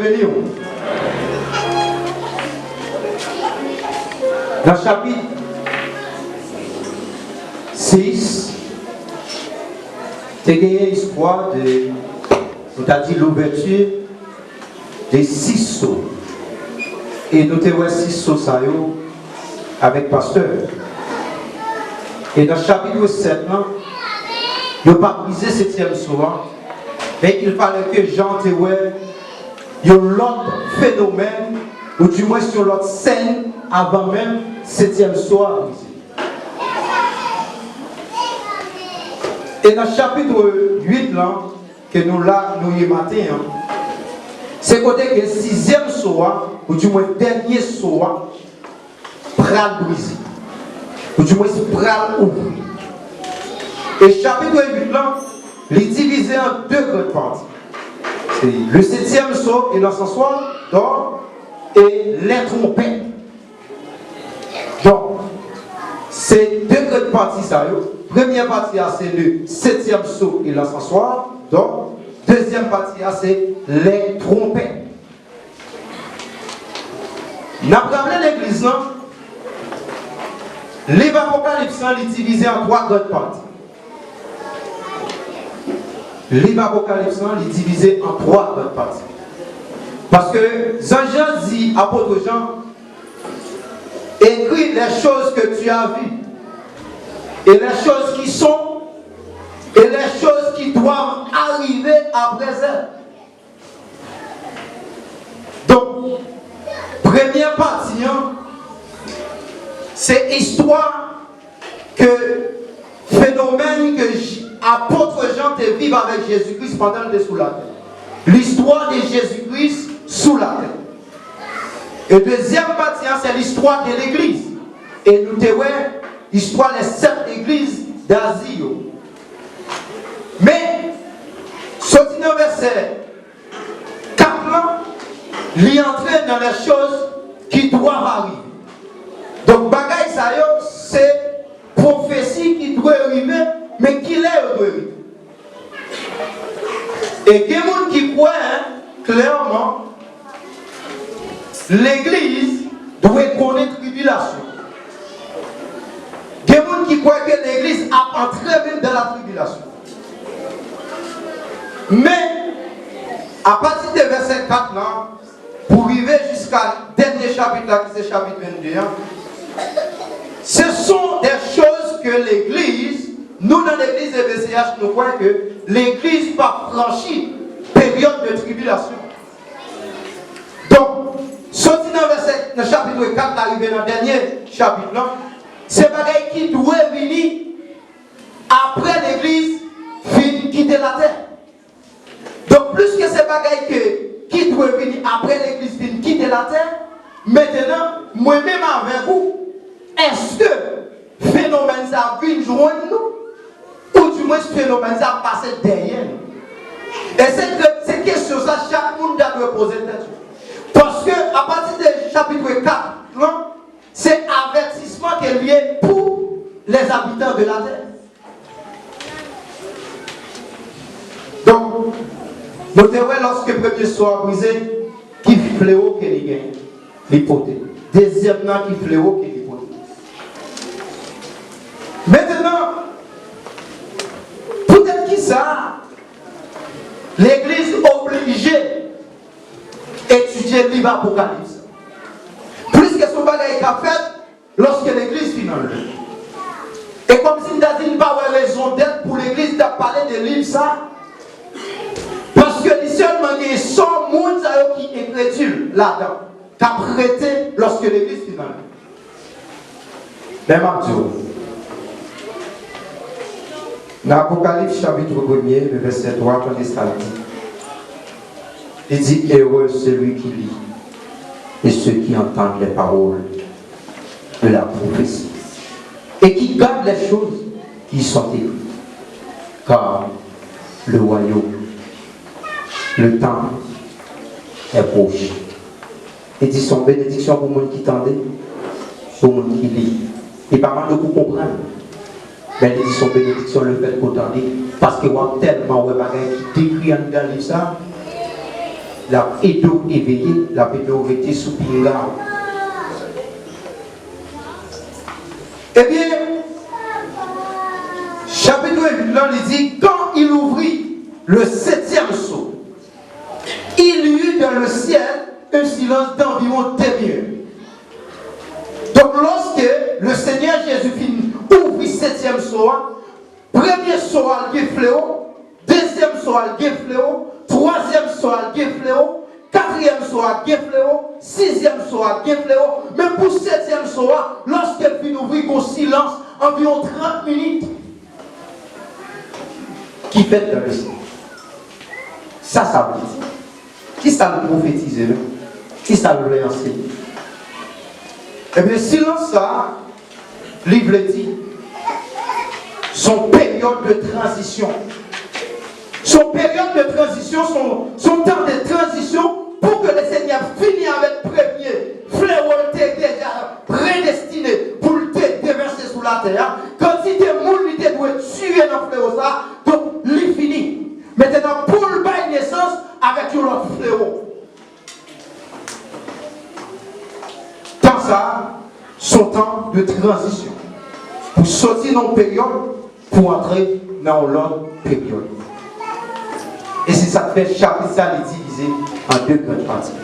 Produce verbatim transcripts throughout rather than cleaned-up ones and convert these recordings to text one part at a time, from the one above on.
Beni w. Nan chapit sis, te genyen istwa de, nou ta di, louvèti de sis so. E nou te wè sis so sa yo avèk pastè. E nan chapit sèt lan, yo pa brize setyèm so a, men il fallait que Jan te wè yon lòt fenomèn, oudimwens yon lòt sèn, avan menm setyèm so a brize. E nan chapit uit lan, ke nou la, nou ye maten an, se kote ke sizyèm so a, oudimwens dènye so a, pral brize. Oudimwens pral ouvri. E chapit uit lan, li divize an de grann pati. Se le septième sceau et l'encensoir d'or et les trompettes. Donk, se de grann pati sa yo. Premyè pati a, se le septième sceau et l'encensoir d'or. Dezyèm pati a, se les trompettes. N ap raple legliz lan, liv Apokalips lan, li divize an twa grann pati. Liv Apokalips lan, li divize an twa grann pati. Paske zanj lan di apot Jan, écris les choses que tu as vues, et les choses qui sont, et les choses qui doivent arriver après elles. Donk, premyè pati an, se istwa ke fenomèn ke J-, apot Jan te viv avèk Jezi Kris pandan l te sou latè. L'histoire de Jésus-Christ sous la terre. E dezyèm pati an, se l'histoire de legliz. E nou te wè istwa les sept églises d'Asie yo. Men, soti nan vèsè kat lan, li antre nan les choses qui doivent arriver. Donk, bagay sa yo, se pwofesi ki dwe rive, men kilè yo dwe rive? E gen moun ki kwè, klèman, legliz dwe konnen tribilasyon. Gen moun ki kwè ke legliz ap antre menm dan la tribilasyon. Men, apati de vèsè kat lan, pou rive jiska dènye chapit la, ki se chapit vennde an, ce sont des choses que legliz, nou nan legliz E B C H, nou kwè ke legliz p ap franchi peryòd de tribilasyon. Donk, soti nan vèsè, nan chapit kat la, rive nan dènye chapit lan, se bagay ki dwe vini apre legliz fin kite latè. Donk, pliske se bagay ke, ki dwe vini apre legliz fin kite latè, mentenan, mwen menm avèk ou, èske fenomèn sa ap vin jwenn nou? Oudimwens fenomèn sa ap pase dèyè nou? E se ke, se kesyon sa chak moun ta dwe poze tèt yo. Paske apati de chapit kat lan, se avètisman ke l ye pou les habitants de la terre. Donk, nou te wè lòske premye so a brize, ki flewo ke li genyen, li pote. Dezyèm nan, ki flewo ke li pote. Mentenan, poutèt kisa legliz oblije etidye liv Apokalips? Pliske se yon bagay k ap fèt lòske legliz fin anlè. E kòmsi m ta di n pa wè rezon dèt pou legliz t ap pale de liv sa, paske li sèlman gen sò moun sa yo ki enkredil ladan, k ap rete lòske legliz fin anlè. Men m ap di w, nan Apokalips chapit premye, le vèsè twa, tande sa l di. Li di, heureux celui qui lit et ceux qui entendent les paroles de la prophétie et qui gardent les choses qui y sont écrites, car le royaume, le temps est proche. Li di se yon benediksyon pou moun ki tande, pou moun ki li. Li pa mande w pou konprann. Men li di se yon benediksyon lefèt ke w tande, paske w ap tèlman wè bagay ki dekri anndan liv sa, L ap ede w eveye, l ap ede w rete sou pinga w. Ebyen, chapit uit lan, li di, quand il ouvrit le septième sceau, il y eut dans le ciel un silence d'environ demi-heure. Donk, lòske le Senyè Jezi fin ouvri setyèm so a, premye so a, l gen flewo, dezyèm so a, l gen flewo, twazyèm so a, l gen flewo, katriyèm so a, gen flewo, sizyèm so a, gen flewo, men pou setyèm so a, lòske l fin ouvri, gon silans anviwon trant minit ki fèt nan lesyèl. Sa sa vle di? Kisa l pwofetize menm? Kisa l vle ansenye? Ebyen, silans sa a, li vle di, se yon peryòd de tranzisyon. Se yon peryòd de tranzisyon, se yon, se yon tan de tranzisyon pou ke Lesenyè fini avèk premye flewo l te deja predestine pou l te devèse sou latè a. Kantite moun li te dwe tiye nan flewo sa a, donk, li fini. Mentnan, pou l bay nesans avèk yon lòt flewo. Tan sa a, se yon tan de tranzisyon. Pou soti nan yon peryòd, pou antre nan yon lòt peryòd. E se sa k fè chapit sa, li divize an de grann pati.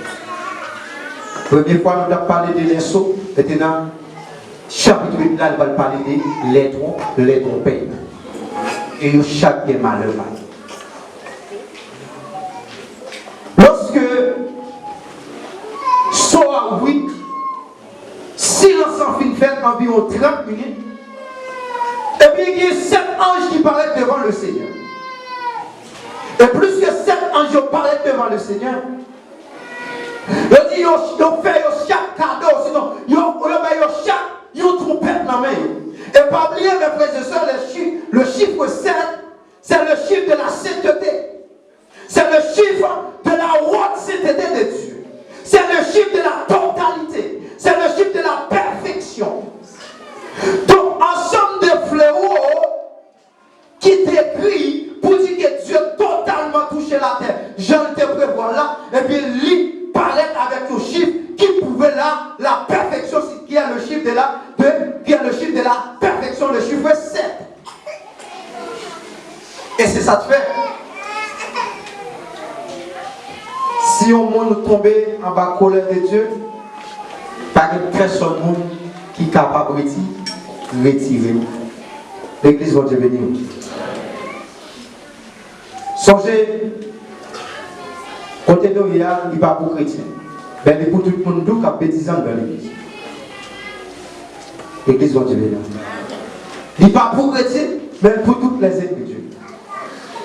Premye fwa, nou t ap pale de lè so, mentnan, chapit uit la, li pral pale de lè twon-, lè twonpèt. E yo chak gen malè pa yo. Lòske so a ouvri, silans lan fin fèt anviwon trant minit, epi gen sèt anj ki parèt devan Lesenyè. E pliske sèt anj yo parèt devan Lesenyè, yo di yo, yo fè yo chak kado, sinon, yo, yo bay yo chak yon twonpèt nan men yo. E pa bliye, mes frères et sœurs, le chiffre, le chiffre sept, c'est le chiffre de la sainteté. C'est le chiffre de la haute sainteté de Dieu. C'est le chiffre de la totalité. C'est le chiffre de la perfection. Donk, ansanm de flewo ki dekri pou di ke Dye totalman touche latè, jan l te prevwa l la, ebyen, li parèt avèk yon chif ki pwouve la, la perfection, qui est le chiffre de la, de, qui est le chiffre de la perfection, le chiffre sept. E se sa k fè, si yon moun tonbe anba kolè de Dye, pa gen pèsòn moun ki kapab reti-, retire l. Legliz, Bondye beni w. Sonje, kote nou ye a, li pa pou kretyen, men li pou tout moun tou k ap betize anndan legliz. Legliz Bondye beni. Li pa pou kretyen, men l pou tout lèzènmi de Dye.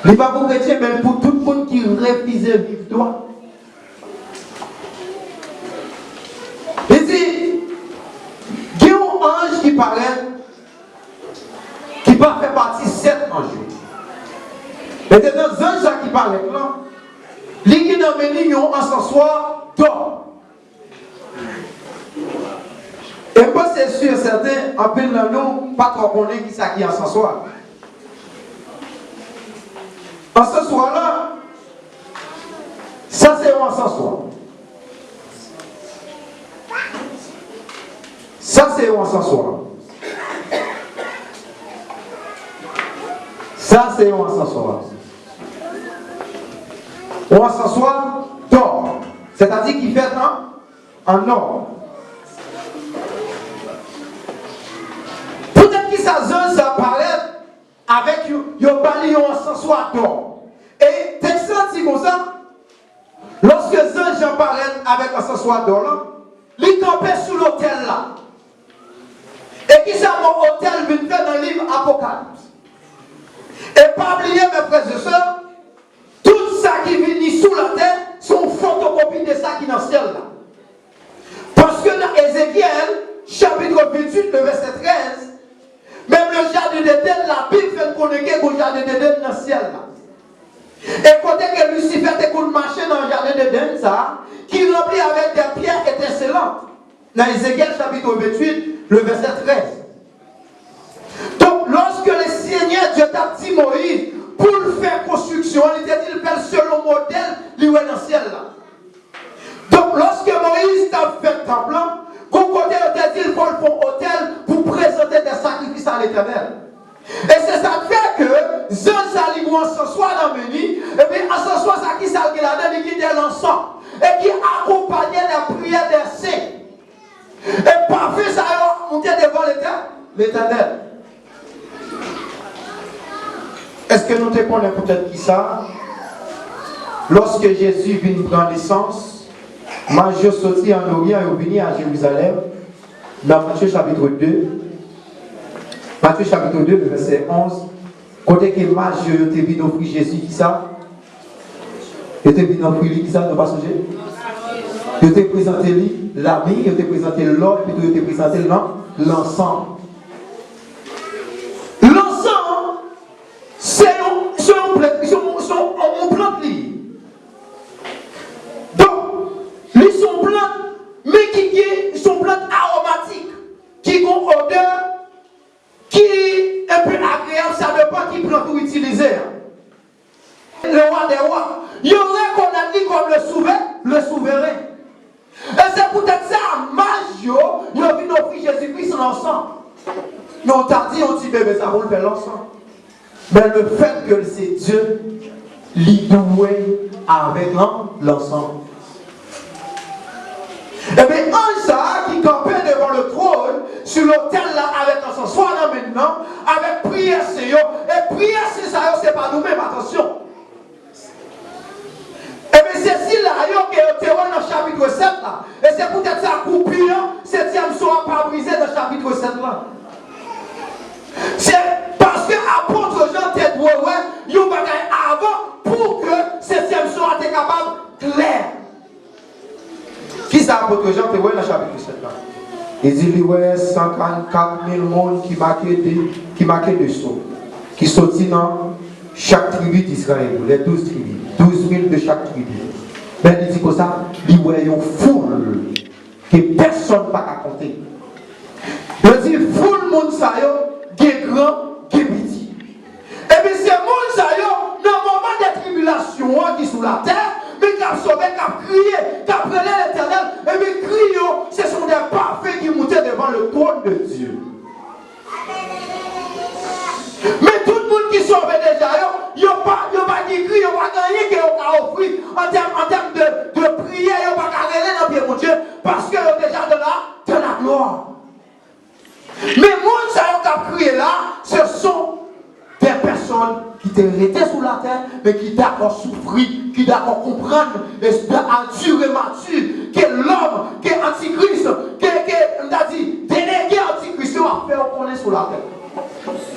Li pa pou kretyen, men l pou tout moun ki refize viv dwat. Li di, gen yon anj ki parèt, ki pa fè pati sèt anj yo. Mentnan, zanj sa ki parèt lan, li gen nan men li yon ansanswa dò. E m panse si e sèten, anpil nan nou pa twò konnen kisa ki ansanswa. Ansanswa la, sa se yon ansanswa. Sa se yon ansanswa. Sa se yon ansanswa. Yon ansanswa dò. Sètadi ki fèt an, an nò. Poutèt ki sa zanj sa parèt avèk yo, yo ba li yon ansanswa dò. E tèks lan di konsa, lòske zanj lan parèt avèk ansanswa dò lan, li kanpe sou lotèl la. E kisa mo otèl vin fè nan liv Apokalips? E pa bliye, mes frères et sœurs, tout sa ki vini sou latè, se yon fotokopi de sa ki nan syèl la. Paske nan Ezekyèl, chapit venntuit, le vèsè trèz, menm le jaden Edenn, Labib fè n konnen ke gon jaden Edenn nan syèl la. E kote ke Lisifè te konn mache nan jaden Edenn sa a, ki ranpli avèk des pierres étincelantes. Nan Ezekyèl chapit venntuit, le vèsè trèz. Donk, lòske Lesenyè Dye t ap di Moyiz pou l fè konstriksyon an, li te di l fè l selon modèl li wè nan syèl la. Ansanswa nan men li, epi ansanswa sa ki sa l gen ladan, li gen de lansan, e ki akonpanye de priyè de sen. E pafen sa yo ap monte devan Letè-, Letènèl. Èske nou te konnen poutèt ki sa, lòske Jezi vin pran nesans, maj yo soti an Oryan, yo vini a Jerizalèm, nan Matye chapit de, Matye chapit de, vèsè onz, kote ke maj yo, yo te vin ofri Jezi ki sa? Yo te vin ofri li ki sa, nou pa sonje? Yo te prezante li lami, yo te prezante l lò, epi tou yo te prezante l lan-, lansan. Lansan, se yon, se yon plant, se yon, se yon, yon plant li ye. Donk, li se yon plant, men ki gen, se yon plant awomatik, ki gen yon odè ki enpe agreyab, sa depann ki plant ou itilize a. Le roi des rois, yo rekonèt li kòm le souve-, le souveren. E se poutèt sa, maj yo, yo vin ofri Jezi Kris lansan. Men w ta di yon ti bebe sa pou l fè lansan. Men lefètke l se Dye, li dwe avèk lan-, lansan. Ebyen, anj sa a ki kanpe devan le twòn, sou lotèl la, avèk ansanswa nan men l lan, avèk priyè sen yo, e priyè sen sa yo, se pa nou menm, atansyon. Ebyen, se sila yo ke yo te wè nan chapit sèt la, e se poutèt sa koupi an, setyèm so a pa brize nan chapit sèt la. Se paske apot Jan te dwe wè yon bagay avan pou ke setyèm so a te kapab klè. Kisa apot Jan te wè nan chapit sèt la? Li di li wè san karannkat mil moun ki make de, ki make de so, ki soti nan chak tribi Dizrayèl, les douze tribus, douze mille de chaque tribu. Men li di konsa, li wè yon foul ke pèsonn pa ka konte. Yo di foul moun sa yo, gen gran, gen piti. Epi se moun sa yo, nan moman de tribilasyon an ki sou latè, men k ap sove, k ap kriye, k ap rele Letènèl, epi kri yo, se son de pafen ki moute devan le twòn de Dye. Men tout moun ki sove deja yo, yo pa, yo pa gen kri, yo pa gen anyen ke yo ka ofri an tèm, an tèm de, de priyè, yo pa ka rele nan pye Bondye, paske yo deja dans la, dans la gloire. Men moun sa yo k ap kriye la, ce sont des personnes ki te rete sou latè, men ki dakò soufri, ki dakò konprann, e, endure, matir, ke lòm, ke antikris, ke, ke, m ta di, delege antikris yo ap fè yo konnen sou latè.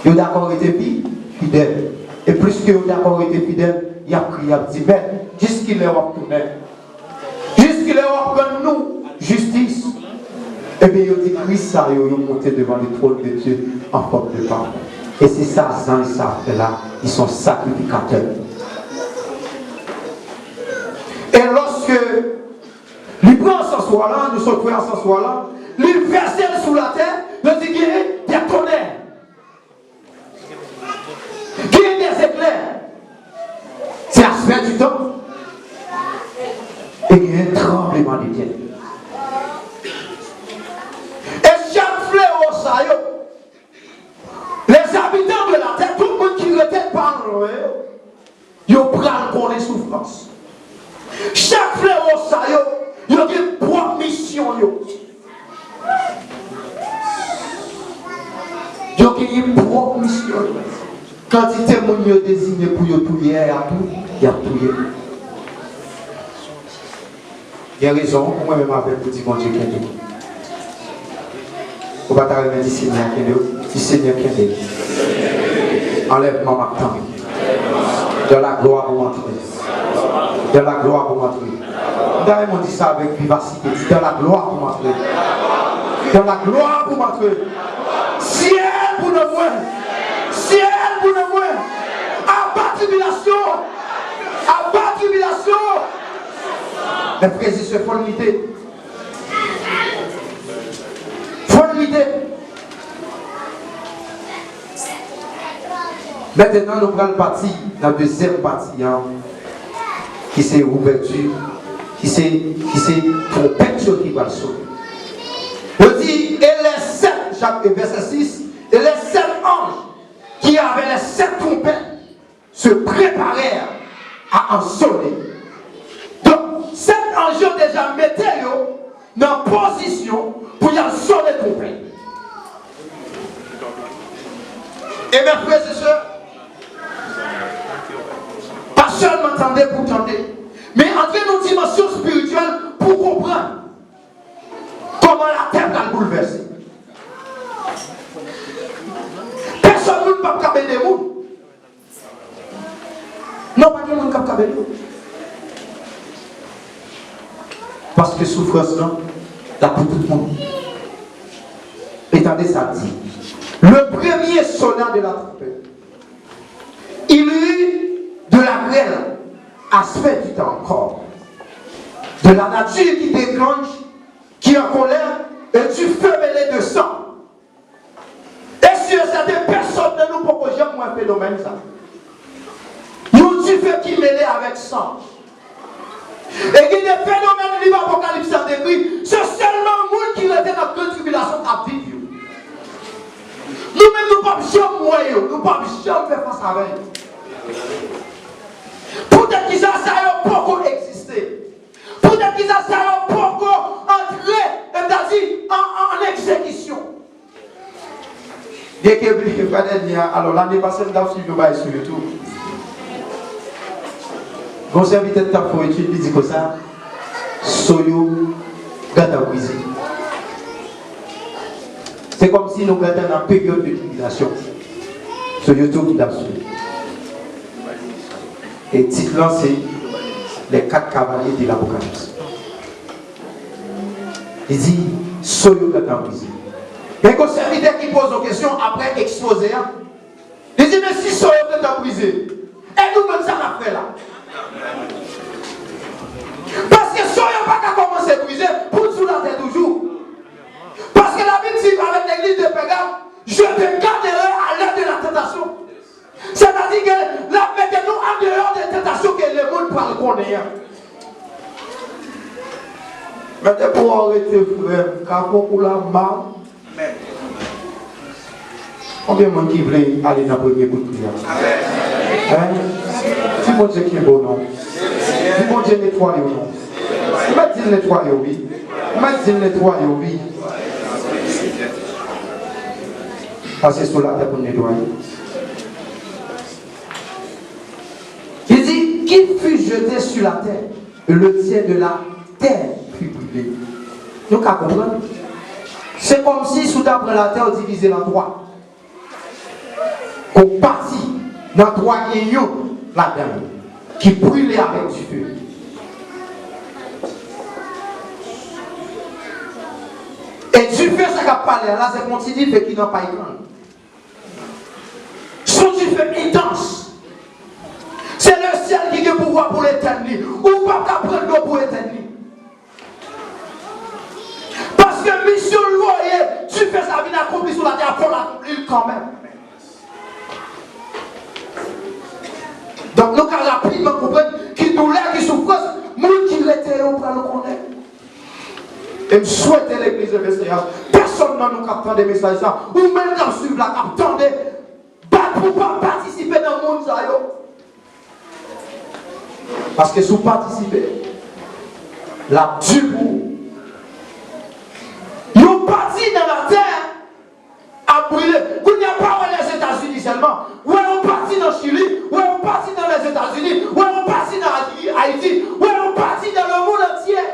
Yo dakò rete fi-, fidèl. E plis ke yo dakò rete fidèl, y ap kriye, y ap di, Mèt, jiskilè w ap tounen? Jiskilè w ap rann nou jistis? Ebyen, yo di Kris sa yo, yo monte devan le twòn de Dye an fòm de pafen. E se sa zanj sa fè la, li se yon sakrifikatè. E lòske li pran ansanswa la, nou sot wè ansanswa la, li vèse l sou latè, yo di gen de tonnè. Genyen des éclairs, se aspè di tan, e genyen tranbleman de tè. E chak flewo sa yo, les habitants de la terre, tout moun ki rete pa lwen yo, yo pral konnen soufrans. Chak flewo sa yo, yo gen pwòp misyon yo. Yo genyen pwòp misyon yo. Kantite moun yo deziye pou yo touye a, y ap tou-, y ap touye. Gen rezon pou mwen menm avèk ou di Bondye kenbe. Ou pa ta renmen di Senyè kenbe w? Di Senyè kenbe. Anlèvman m ap tann. Dans la gloire pou m antre. Dans la gloire pou m antre. M ta renmen w di sa avèk vivasite. Di dans la gloire pou m antre. Dans la gloire pou m antre. Syèl pou non mwen. Syèl pou non mwen. Aba tribilasyon. Aba tribilasyon. Mes frères et sœurs, fò n lite. Fò n lite. Mentenan, nou pral pati nan dezyèm pati an, ki se ouvèti, ki se, ki se twonpèt yo ki pral sone. Yo di, et les sept, chap-, vèsè sis, et les sept anges qui avaient les sept trompettes, se Se prepare a, a, a sone. Donk, sèt anj yo deja mete yo nan pozisyon pou y al sone twonpèt. E mè frè e sè, pa sèlman tande pou tande, men antre nan dimansyon espirityèl pou konprann kòman latè pral boulvèse. Pèsonn moun p ap ka ede moun. Non, pa gen moun k ap ka ede w. Paske soufrans lan, la pou tout moun. E tande sa l di. Le premier sonna de la trompette. Il y eut de la grêle, aspect du temps encore, de la nature qui déclenche, qui en colère, et du feu mêlé de sang. E si e sèten, pèsonn nan nou poko janm wè fenomèn sa. Yon dife ki mele avèk san. E gen de fenomèn liv Apokalips la dekri, se sèlman moun ki rete nan gran tribilasyon k ap viv yo. Nou menm, nou p ap janm wè yo, nou p ap janm fè fas avè yo. Poutèt ki sa, sa yo poko egziste. Poutèt ki sa, sa yo poko antre, e m ta di, an, an, an egzekisyon. Byenke, frè dènye a, alò, lane pase, m t ap swiv yon bagay sou YouTube. Gon sèvitè t ap fè yon etid, li di konsa, so yo gentan brize. Se kòmsi nou gentan nan peryòd de tribilasyon. Sou YouTube, m t ap swiv. E tit lan se Les quatre cavaliers de l'Apocalypse. Li di, so yo gentan brize. Men gon sèvitè ki poze yon kesyon apre ekspoze a. Li di, men si so yo gentan brize, e nou menm sa n ap fè la? Paske so yo pa ka kòmanse brize pou n sou latè toujou. Paske Labib di avèk legliz de Pègam, je te garderai à l'heure de la tentation. Sètadi ke l ap mete nou andeyò de tantasyon ke lemonn pral konnen an. Men depi w rete frè m, ka fè w kou la mal. Konbyen moun ki vle ale nan premye bout li a? Hein? Di Bondye kenbe w non. Di Bondye netwaye w non. Ou mèt di l netwaye w wi. Ou mèt di l netwaye w wi. Pase sou latè pou n netwaye. Li di, qui fut jeté sur la terre, et le tiers de la terre fut brûlé. Nou ka konprann? Se kòmsi si w ta pran latè, w divize l an twa. Yon pati nan twa gen youn ladan l ki brile avèk dife. E dife sa k ap pale a la, se pa yon ti dife ki nan pay kann. Se yon dife entans. Se lesyèl ki gen pouvwa pou l etèn li. Ou p ap ka pran dlo pou etèn li. Paske misyon l voye dife sa vin akonpli sou latè a, fò l akonpli l kanmenm. Donk, nou ka rapidman konprann ki doulè, ki soufrans, moun ki rete yo pral konnen. E m swete legliz Efesyen an, pèsonn nan nou k ap tande mesaj sa, ou menm k ap swiv la, k ap tande, bat pou w pa patisipe nan moun sa yo. Paske si w patisipe, l ap di pou ou. Yon pati nan latè ap brile. Kounye a, pa wè Lèzetazini sèlman. Wè yon pati nan Chili, wè yon pati nan Lèzetazini, wè yon pati nan Ayi-, Ayiti, wè yon pati nan lemonn antye.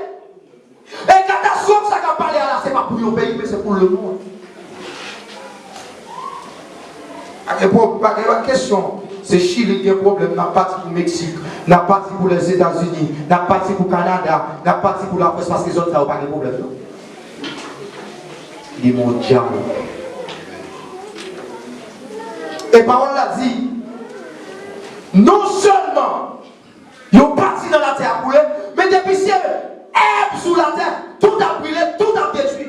E katastwòf sa k ap pale a la, se pa pou yon peyi, men se pou lemonn. Pa gen pwob-, pa gen, pa gen kesyon. Se Chili k gen pwoblèm, n ap pati pou Meksik, n ap pati pou Lèzetazini, n ap pati pou Kanada, n ap pati pou Lafrans, paske zòn sa yo pa gen pwoblèm, non. Li mondyal. E pawòl la di, non sèlman yon pati nan latè ap boule, men depi se èb sou latè, tout ap brile, tout ap detwi.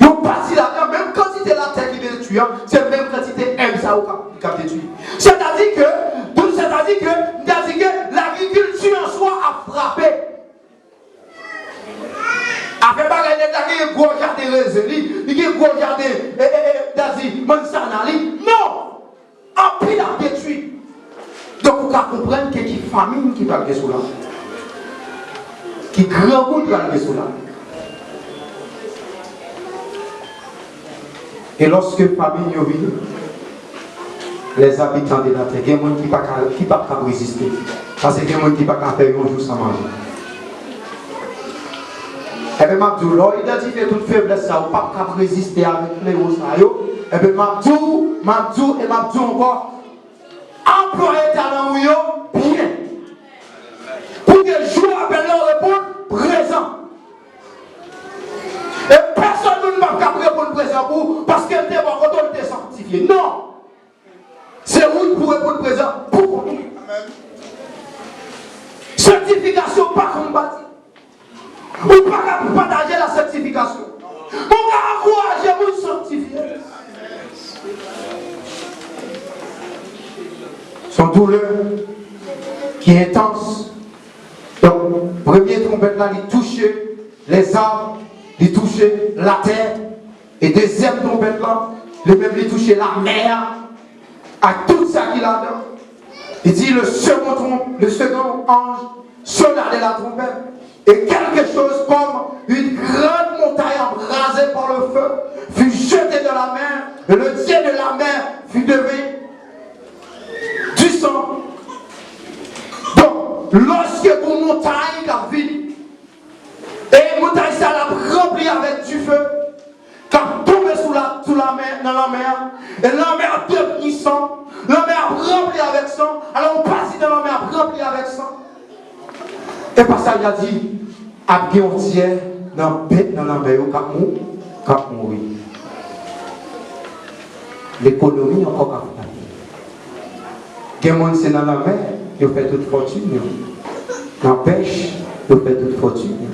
Yon pati ladan, menm kantite latè ki detwi an, se menm kantite èb sa yo k ap, k ap detwi. Sètadi ke, donk, sètadi ke, m ta di ke lagrikilti an swa ap frape. Afè bagay nèg la gen gwo jaden rezen li, li gen gwo jaden, e, e, e, m ta di, manzana li. Non! ka konprann ke ki famin ki pral gen sou la, ki grangou ki pral gen sou la. E lòske famin yo vini, les habitants de la terre, gen moun ki pa ka, ki p ap kab reziste. Paske gen moun ki pa ka fè yon jou san manje. Ebyen, m ap di w, lè w idantifye tout feblès sa, ou p ap kab reziste avèk flewo sa yo. Ebyen, m ap di w, m ap di w e m ap di w ankò, anplwaye talan ou yo byen. Pou ke jou apèl la w reponn prezan. E pèsonn moun p ap kab reponn prezan pou ou, paske l te bò kote w, l te sanktifye. Non! Se ou ki pou reponn prezan pou kont ou. Sanktifikasyon pa konbati. Ou pa ka pataje la sanktifikasyon. Ou ka ankouraje moun sanktifye. Se yon doulè ki entans. Donk, premye twonpèt la, li touche lèzab, li touche latè. E dezyèm twonpèt la, li menm li touche lamè a, ak tout sa ki ladan. Li di, le second trom-, le second ange sonna de la trompette, et quelque chose comme une grande montagne embrasée par le feu fut jetée dans la mer, et le Dieu de la mer fit de l'eau du sang. Donk, lòske gon montay k ap vini, e montay sa l ap ranpli avèk dife, k ap tonbe sou la, sou lanmè, nan lanmè a, e lanmè ap devni san, lanmè ap ranpli avèk san, alò yon pati nan lanmè ap ranpli avèk san. E pasaj la di, ap gen yon tyè nan bèt nan lanmè yo k ap mou-, k ap mouri. Lekonomi ankò k ap frape. Gen moun se nan lanmè yo fè tout fòtin yo. Nan pèch yo fè tout fòtin yo.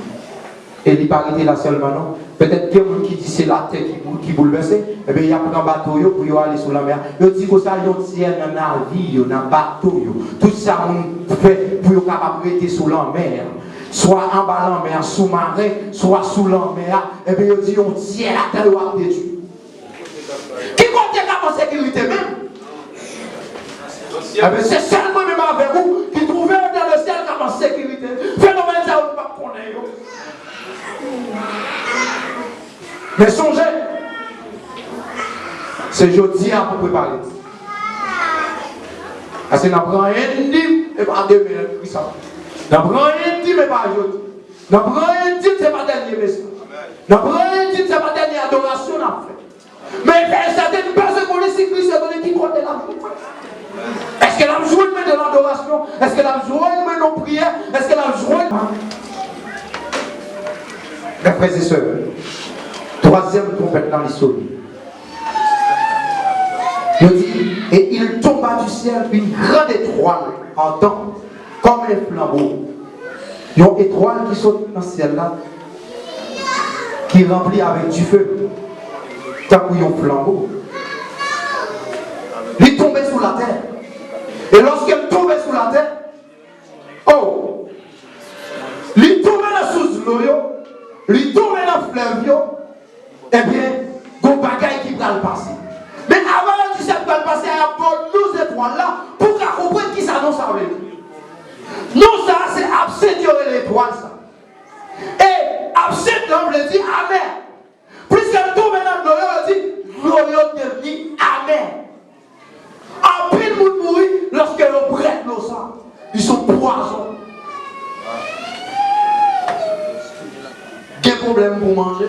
E li pa rete la sèlman non. Petèt gen moun ki di se latè ki bou-, ki boulvèse, ebyen y ap pran bato yo pou yo ale sou lanmè a. Yo di konsa yon tyè nan navi yo, nan bato yo, tout sa moun fè pou yo kapab rete sou lanmè a, swa anba lanmè a, sou maren, swa sou lanmè a, ebyen yo di yon tyè ladan yo ap detwi. Ki kote k ap an sekirite menm? Ebyen, se sèl mwen menm avèk ou ki twouve yo nan le syèl k ap an sekirite. Fenomèn sa yo nou p ap konnen yo. Men sonje, se jodi a pou prepare. Paske n ap ranyen n di, e pa demen, Kris ap. N ap ranyen n di, men pa jodi. N ap ranyen n di, se pa dènye mesaj. N ap ranyen n di, se pa dènye adorasyon n ap fè. Men fè sèten nou bezwen konnen si Kris retounen, ki kote l ap jwenn mwen. Èske l ap jwenn mwen nan ladorasyon? Èske l ap jwenn mwen nan priyè? Èske l ap jwenn mwen? Mes frères et sœurs, twazyèm twonpèt la li sone. Yo di, et il tomba du ciel une grande étoile ardente comme un flambeau. Yon etwal ki sot nan syèl la, ki ranpli avèk dife, tankou yon flanbo. Li tonbe sou latè. E lòske l tonbe sou latè, oh, li tonbe nan sous dlo yo, li tonbe nan flèv yo, ebyen, gon bagay ki pral pase. Men avan yo di sa k pral pase a, y ap ba w non etwal la pou w ka konprann kisa non sa vle di. Non sa a se absent yo rele etwal sa. E absent lan vle di amè. Pliske l tonbe nan dlo yo, yo di dlo yo devni amè. Anpil moun mouri lòske yo bwè dlo sa. Li se yon pwazon. Gen pwoblèm pou manje.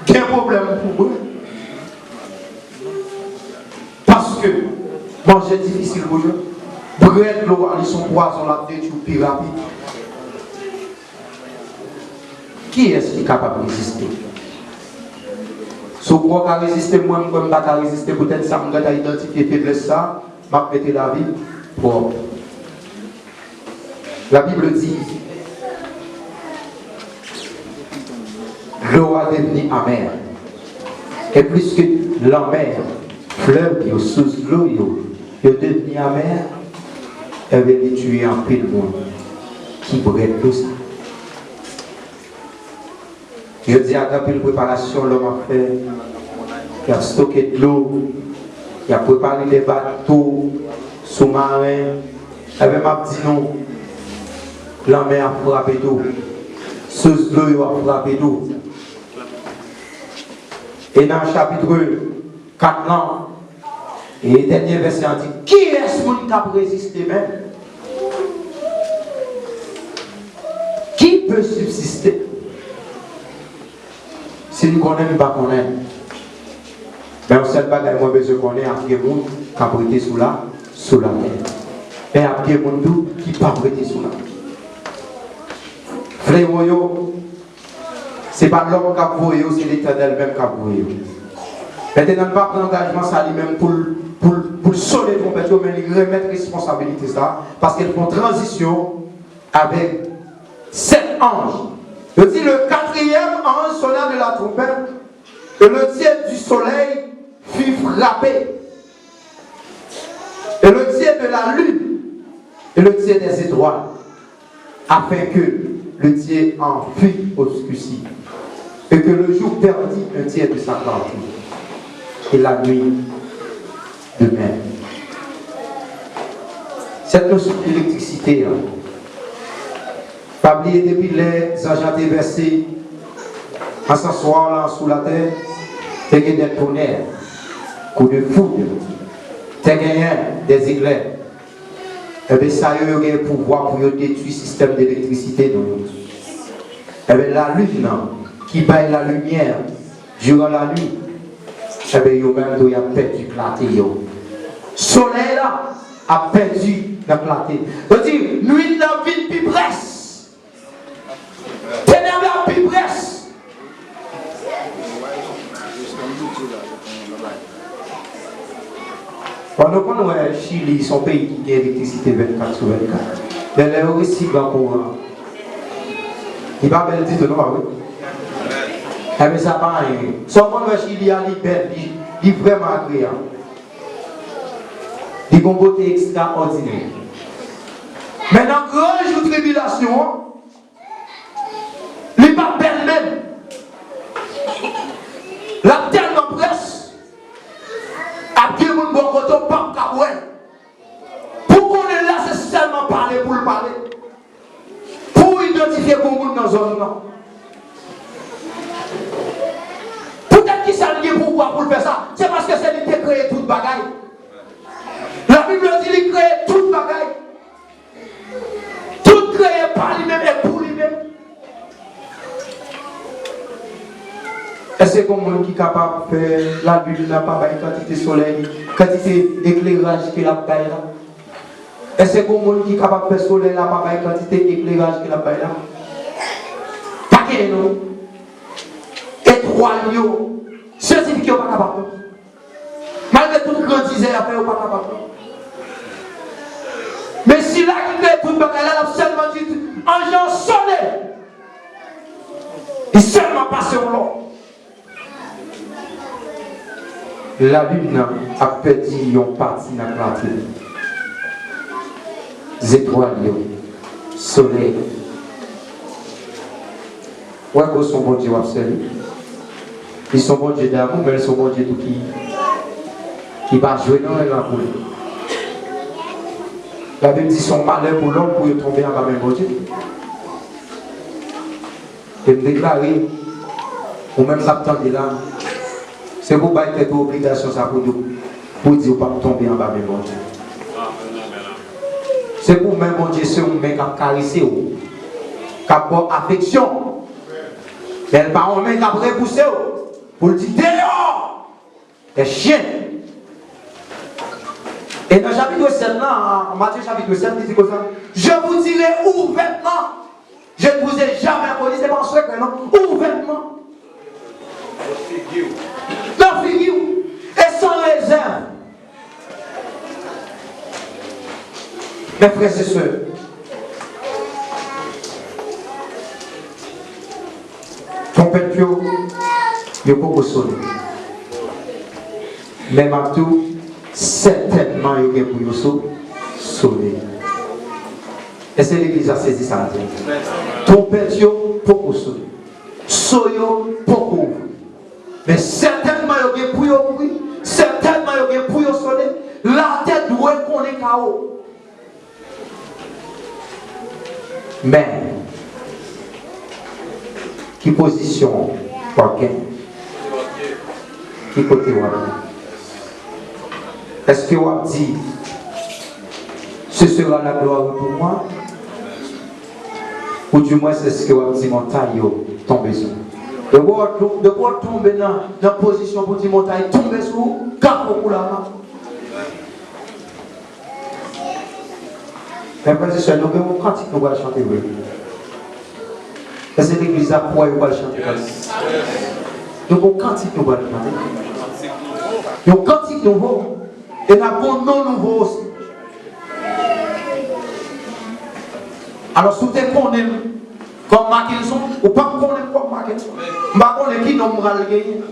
Gen pwoblèm pou bwè. Paske manje difisil pou jwenn. Bwè dlo a, li se yon pwazon, l ap detwi w pi rapid. Kiyès ki kapab reziste? Si w kwè w ka reziste, mwen, m kwè m pa ka reziste. Poutèt sa, m gentan idantifye feblès sa, m ap mete lavi m pwòp. La Bible dit, l'eau a devenu amère. Et puisque lanmè, flèv yo, sous dlo yo, yo devni amè, ebyen, li tiye anpil moun ki bwè dlo sa. Jodi a, gen anpil preparasyon lòm ap fè. Y ap stoke dlo, y ap prepare de bato, Soumaren, enben, m ap di nou, lanmè ap frape tou. Sous dlo yo ap frape tou. E nan chapit kat lan, e dènye vèsè an di, kiyès moun k ap reziste menm? Qui peut subsister? Si n konnen, n pa konnen. Men yon sèl bagay mwen bezwen konnen, ap gen moun k ap rete sou la, sou latè. Men ap gen moun tou ki p ap rete sou la. Flewo yo, se pa lòm k ap voye yo, se Letènèl menm k ap voye yo. Mentnan, l pa pran angajman sa li menm pou l, pou l, pou l sone twonpèt yo, men li remèt responsabilite sa, paske l fè yon tranzisyon avèk sèt anj. Yo di, le quatrième ange sonna de la trompette, et le dieu du soleil fut frappé, et le dieu de la lune, et le dieu des étoiles, afin que le Dieu en fût obscurci, et que le jour perdît un tiers de sa clarté, et la nuit de même. Sèt nosyon elektrisite an, pa bliye, depi lè zanj lan te vèse ansanswa lan sou latè, te gen des tonnerres, coups de foudre, te genyen des éclairs. Enben, sa yo, yo gen pouvwa pou yo detwi sistèm elektrisite nou yo. Enben, lalin nan, ki bay lalimyè durant la nuit, enben, yo menm tou, y ap pèdi klate yo. Solèy la ap pèdi nan klate. Yo di, nwit la vin pi près. Tenèb la pi près. Bon, nou konn wè Chili se yon peyi ki gen elektrisite vennkat sou vennkat. Men lè yo resi pran kouran, li pa bèl ditou, non, pa vre? Enben, sa pa anyen. Sa w konn wè Chili a, li bèl, li, li vrèman agreyab. Li gon bote ekstraòdinè. Men nan gran jou tribilasyon an, li p ap bèl menm. L ap tèlman près, ap gen moun bò kote w p ap ka wè l. Pou w konnen l la, se sèlman pale pou l pale. Pou w idantifye gon moun nan zòn nan. Poutèt ki sa l gen pouvwa pou l fè sa? Se paske se li ki te kreye tout bagay. Labib la di li kreye tout bagay. Tout kreye pa li menm e pou li menm. Èske gon moun ki kapab fè lalin nan pa bay kantite solèy, kantite ekleraj ke l ap bay la? Èske gon moun ki kapab fè solèy la pa bay kantite ekleraj ke l ap bay la? Pa genyen non. Etwal yo, syantifik yo pa kapab non. Malgre tout grandizè y ap fè, yo pa kapab non. Men sila ki kreye tout bagay la, l ap sèlman di anj lan sone. Li sèlman pase yon lòd. Lalin nan ap pèdi yon pati nan klate. Zetwal yo, solèy. Ou wè ke se yon Bondye w ap sèvi. Li se yon Bondye damou, men li se yon Bondye tou ki, ki pa jwe nan rèl la pou li. Labib di se yon malè pou lòm pou yo tonbe anba men Bondye. E m deklare, ou menm k ap tande la, se pou w bay tèt ou obligasyon sa pou di, pou di ou p ap tonbe anba men Bondye. Se pou men Bondye se yon men k ap karese w, k ap ba w afeksyon. Men l pa yon men k ap repouse w pou l di, deyò! Des chiens. E nan chapit sèt lan, Matye chapit sèt, li di konsa, je vous dirai ouvertement, je ne vous ai jamais connu, se pa yon sekrè non, ouvertement. Nan figi w. Nan figi w. E san rezèv. Mes frères et sœurs, twonpèt yo, yo poko sone. Men m ap di w, sètènman yo gen pou yo so-, sone. Èske legliz la sezi sa m di? Twonpèt yo poko sone. So yo poko ouvri. Men sètènman yo gen pou yo mouri, sètènman yo gen pou yo sone. Latè dwe konnen kawo. Men, ki pozisyon w ap gen? Ki kote w ap? Èske w ap di, "Ce sera la gloire pour moi"? Ou di mwens, èske w ap di montay yo, "Tonbe sou mwen"? Depi w tonbe nan, nan pozisyon pou di montay tonbe sou ou, kapo kou la. Men frè e sè, nou gen yon kantik nou pral chante vre. Èske legliz la kwè yo pral chante kantik? Nou gen yon kantik nou pral chante. Yon kantik nouvo. E n ap gen yon non nouvo osi. Alò, si w te konnen m kòm Mackenson, ou p ap konnen m kòm Mackenson. M pa konnen ki non m pral genyen.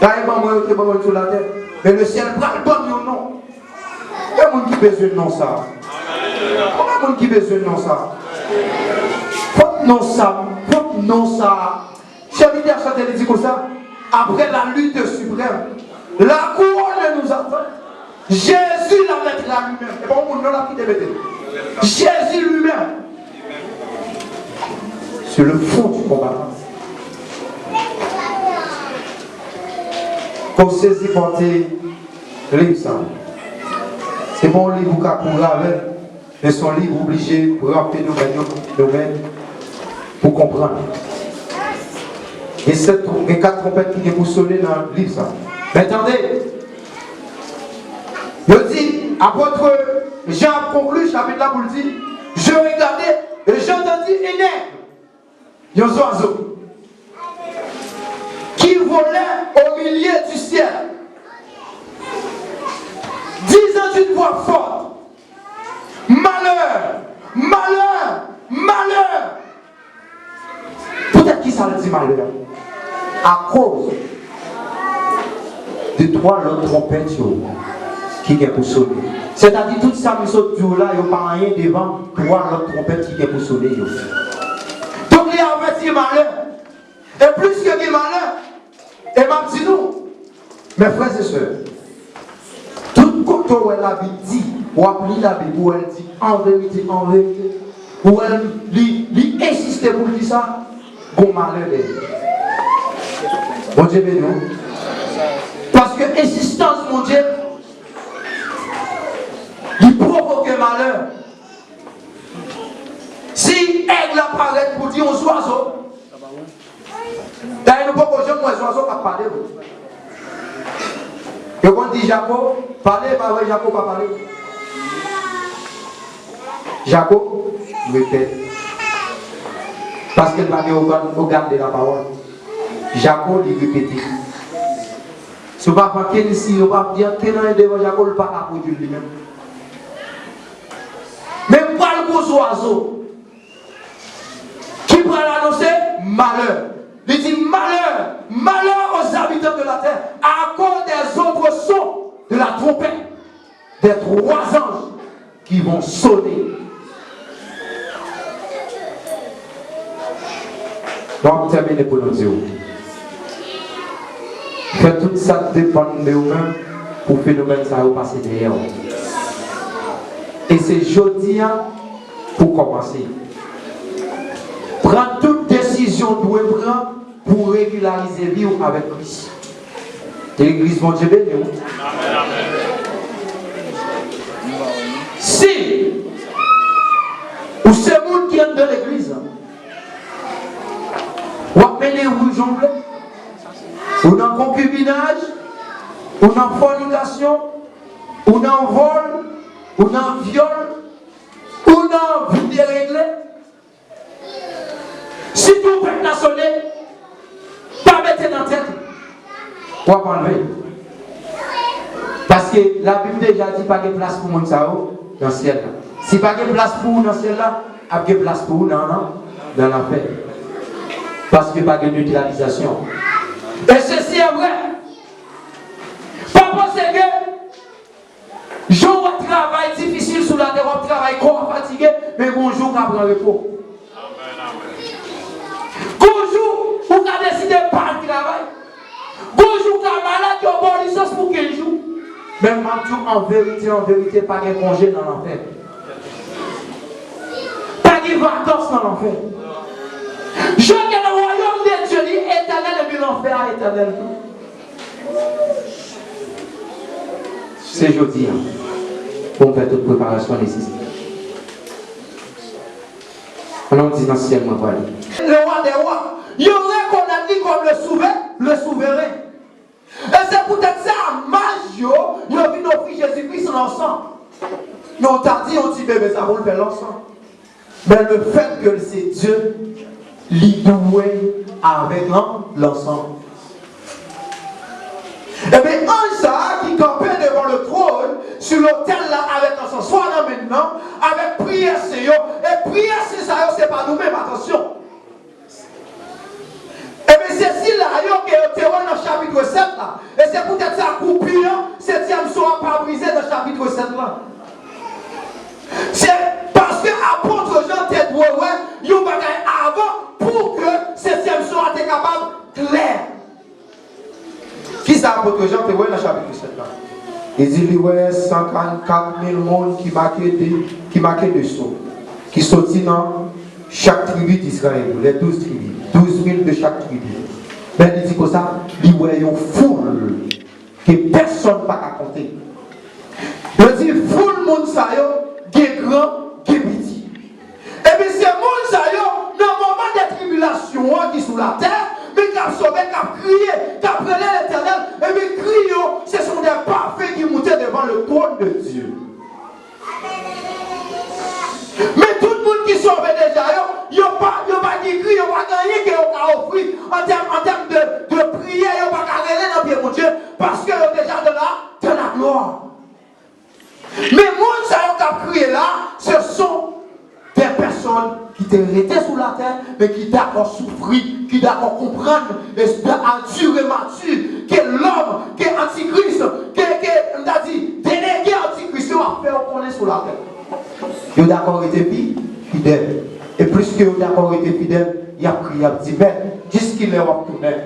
Dayè, manman yo te ban mwen l sou latè. Men lesyèl pral ban m yon non. Konbyen moun ki bezwen non sa? Konbyen moun ki bezwen non sa? Fòk non sa, fòk non sa. Sèvitè a chante, li di konsa, "Après la lutte suprême, la couronne nous attend. Jésus la mettra lui-même." E pa yon moun non l ap kite mete. Jésus lui-même. Sur le front du combattant. Kòm sezi pòte liv sa. Se pa yon liv ou ka kouri avè l, men se yon liv ou oblije pran fenomèn yo, fenomèn pou konprann. Gen sèt, gen kat twonpèt ki gen pou sone nan liv sa. Men tande, yo di, apot Jan ap konkli chapit la pou l di, "Je regardai et j'entendis un aigle." Yon zwazo ki volait au milieu du ciel, disant d'une voix forte, "Malheur, malheur, malheur." Poutèt ki sa l di malè? Akoz de twa lòt twonpèt yo ki gen pou sone. Sètadi, tout sa m sot di w la, yo pa anyen devan twa lòt twonpèt ki gen pou sone yo. Donk, li avèti malè. E plis ke gen malè, e m ap di nou, mes frères et sœurs, tout kote w wè Labib di, w ap li Labib, ou wè l di, "En vérité, en vérité," ou wè l, li, li ensiste pou l di sa, gon malè dèyè. Bondye beni w. Paske ensistans Bondye, li pwovoke malè. Si èg la parèt pou di yon zwazo, dayè nou poko janm wè zwazo k ap pale, wi. Yo konn di Jako pale, pa vre, Jako pa pale. Jako repèt. Paske l pa gen ògàn, ògàn de la pawòl. Jako, li repete. Si w pa pran kensi, yo pa di anyen devan Jako, l pa ka pwodui l li menm. Men pral gon zwazo ki pral anonse malè. Li di, "Malheur, malheur aux habitants de la terre, à cause des autres sons de la trompette des trois anges qui vont sonner." Bon, m tèmine pou nou di w. Fè tout sa k depann de ou menm pou fenomèn sa yo pase dèyè w. E se jodi a pou kòmanse. Pran tout desizyon w dwe pran pou w regilarize vi w avèk Kris. Legliz, Bondye beni w. Si ou se moun ki anndan legliz, w ap mennen yon vi jan w vle. Ou nan konkibinaj, ou nan fònikasyon, ou nan vòl, ou nan vyòl, ou nan vi deregle. Si twonpèt la sone, pa mete nan tèt ou w ap anlve. Paske Labib deja di pa gen plas pou moun sa yo nan syèl la. Si pa gen plas pou ou nan syèl la, ap gen plas pou ou nan, nan, nan lanfè. Paske pa gen netralizasyon. E sesi est vrai. Pa panse ke jan w ap travay difisil sou latè, w ap travay, kò a fatige, men gon jou w ka pran repo. Gon jou ou ka deside pa al travay. Gon jou w ka malad, yo ba w lisans pou kenz jou. Men m ap di w an verite, an verite, pa gen konje nan lanfè. Pa gen vakans nan lanfè. Jan gen nan wayòm de Dye li etènèl, epi lanfè a etènèl tou. Se jodi a pou m fè tout preparasyon nesesè. Ann nou di nan syèl mwen prale. Le roi des rois. Yo rekonèt li kòm le souve, le souveren. E se poutèt sa, maj yo, yo vin ofri Jezikri lansan. Men w ta di yon ti bebe sa pou l fè lansan. Men lefètke l se Dye, li dwe avèk lan-, lansan. Ebyen, anj sa a ki kanpe devan le twòn, sou lotèl la, avèk ansaswa nan men l lan, avèk priyè sen yo, e priyè sen sa yo, se pa nou menm, atansyon. Ebyen, se sila yo ke yo te wè nan chapit sèt la. E se poutèt sa, koupi an, setyèm son an pa brize nan chapit sèt la. Se paske apot Jan te dwe wè yon bagay avan pou ke setyèm son an te kapab klè. Kisa apot Jan te wè nan chapit sèt la? Li di li wè san karannkat mil moun ki make de, ki make de so, ki soti nan chak tribi d'Izrayèl, les douze tribus, douz mil de chak tribi. Men li di konsa, li wè yon foul ke pèsonn pa ka konte. Yo di foul moun sa yo, gen gran, gen piti. Epi se moun sa yo, nan moman de tribilasyon an ki sou latè, men k ap sove, k ap kriye, k ap rele Letènèl, epi kri yo, se son de pafen ki moute devan le twòn de Dye. Men tout moun ki sove deja yo, yo pa, yo pa gen kri, yo pa gen anyen ke yo ka ofri an tèm, an tèm de, de priyè, yo pa ka rele nan pye Bondye, paske yo deja dans la, dans la gloire. Men moun sa yo k ap kriye la, se son de pèsonn ki te rete sou latè, men ki dakò soufri, ki dakò konprann, e de andire mati ke lòm, ke antikris, ke, ke, m ta di, delege antikris yo ap fè yo konnen sou latè. Yo dakò rete fi-, fidèl. E pliske yo dakò rete fidèl, y ap kriye, y ap di, Mèt, jiskilè w ap tounen?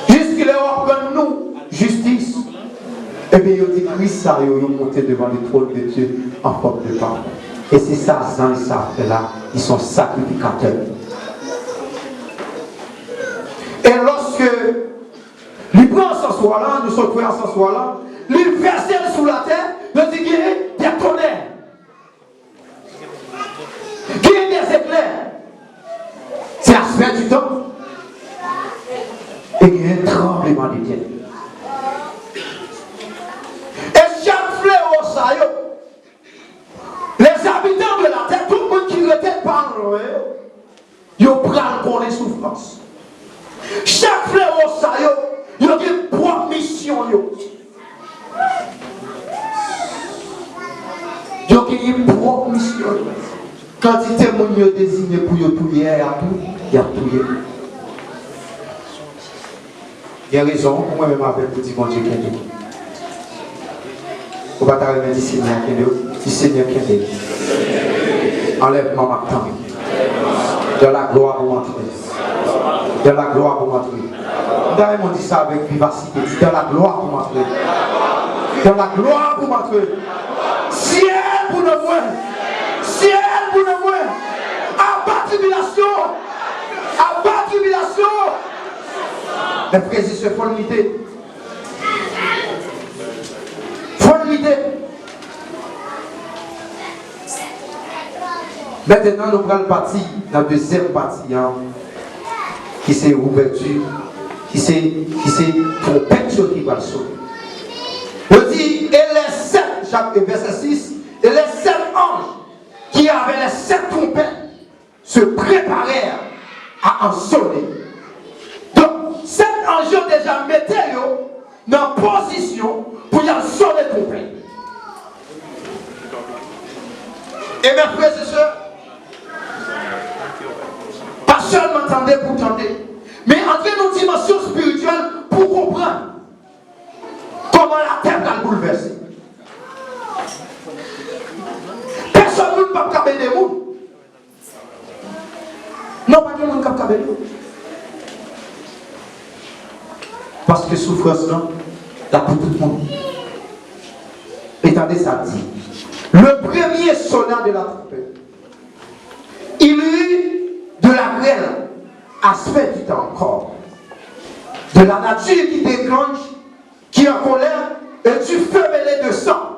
Jiskilè w ap rann nou jistis? Ebyen, yo di Kris sa yo, yo moute devan le twòn de Dye an fòm de pafen. E se sa zanj sa fè la, li se yon sakrifikatè. E lòske li pran ansaswa la, nou sot wè ansaswa la, li vèse l sou latè, yo di gen de tonè. Genyen des éclairs, se aspè di tan, e genyen tranbleman de tè. E chak flewo sa yo, les habitants de la terre, tout moun ki rete pa lwen yo, yo pral konnen soufrans. Chak flewo sa yo, yo gen pwòp misyon yo. Yo genyen pwòp misyon yo. Kantite moun yo deziye pou yo touye a, y ap tou-, y ap touye. Gen rezon pou mwen menm avèk ou di Bondye kenbe. Ou pa ta renmen di Senyè kenbe w? Di Senyè kenbe. Anlèvman m ap tann. Dans la gloire pou m antre. Dans la gloire pou m antre. M ta renmen w di sa avèk vivasite. Di dans la gloire pou m antre. Dans la gloire pou m antre. Syèl pou non mwen. Syèl pou non mwen. Aba tribilasyon. Aba tribilasyon. Mes frères et sœurs, fò n lite. Fò n lite. Mentnan, nou pral pati nan dezyèm pati an, ki se ouvèti, ki se, ki se twonpèt yo ki pral sone. Yo di, et les sept, chapit, vèsè sis, et les sept anges qui avaient les sept trompettes se préparèrent à en sonner. Donk, sèt anj yo deja mete yo nan pozisyon pou y al sone twonpèt. E mes frères et sœurs, pa sèlman tande pou tande, men antre nan dimansyon espirityèl pou konprann kòman latè pral boulvèse. Pèsonn moun p ap ka ede moun. Non, pa gen moun k ap kabe nou. Paske soufrans lan, l ap pou tout moun. E tande sa l di, le premier sonna de la trompette, il eut de la grêle, aspect du temps encore, de la nature qui déclenche, qui en colère, et du feu mêlé de sang.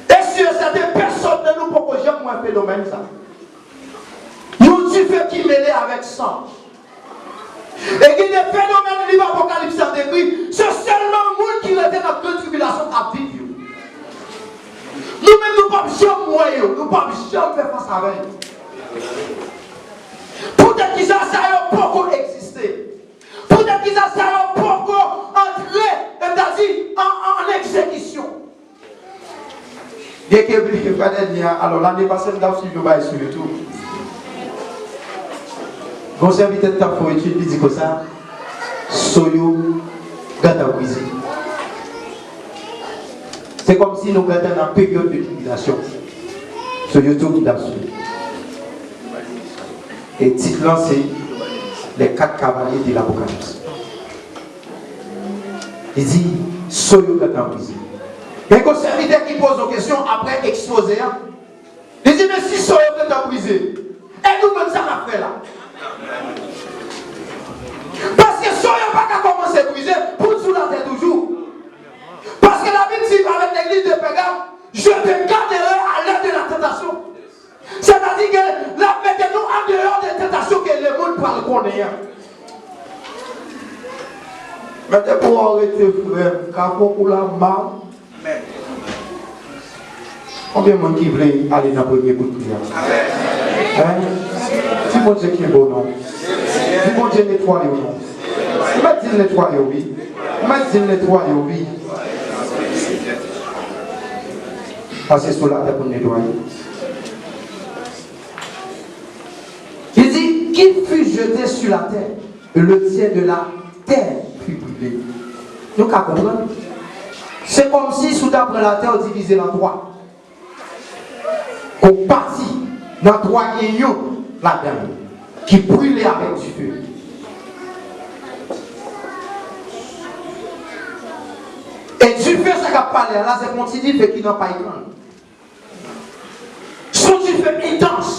E si e sèten, pèsonn nan nou poko janm wè fenomèn sa. Yon dife ki mele avèk san. E gen de fenomèn liv Apokalips la dekri, se sèlman moun ki rete nan gran tribilasyon k ap viv yo. Nou menm, nou p ap janm wè yo, nou p ap janm fè fas avè yo. Poutèt ki sa, sa yo poko egziste. Poutèt ki sa, sa yo poko antre, m ta di, an, an, an egzekisyon. Byenke, frè Dènye a, alò, lane pase, m t ap swiv yon bagay sou YouTube. Gon sèvitè t ap fè yon etid, li di konsa, so yo gentan brize. Se kòmsi nou gentan nan peryòd de tribilasyon. Sou YouTube, m t ap swiv. E tit lan se Les quatre cavaliers de l'Apocalypse. Li di, so yo gentan brize. Men gon sèvitè ki poze yon kesyon apre ekspoze a. Li di, men si so yo gentan brize, e nou menm sa n ap fè la? Paske so yo pa ka kòmanse brize pou n sou latè toujou. Paske Labib di avèk legliz de Pègam, je te garderai à l'heure de la tentation. Sètadi ke l ap mete nou andeyò de tantasyon ke lemonn pral konnen an. Men depi w rete, frè m, ka fè w kou la mal. Konbyen moun ki vle ale nan premye kout pye a? Hein? Di Bondye kenbe w non. Di Bondye netwaye w non. Mèt di l netwaye w wi. Mèt di l netwaye w wi. Pase sou latè pou n netwaye. Li di, qui fut jeté sur la terre, et le tiers de la terre fut brûlé. Nou ka konprann? Se kòmsi si w ta pran latè, w divize l an twa. Gon pati nan twa, gen youn ladan l ki brile avèk dife. E dife sa k ap pale a la, se pa yon ti dife ki nan pay kann. Se yon dife entans.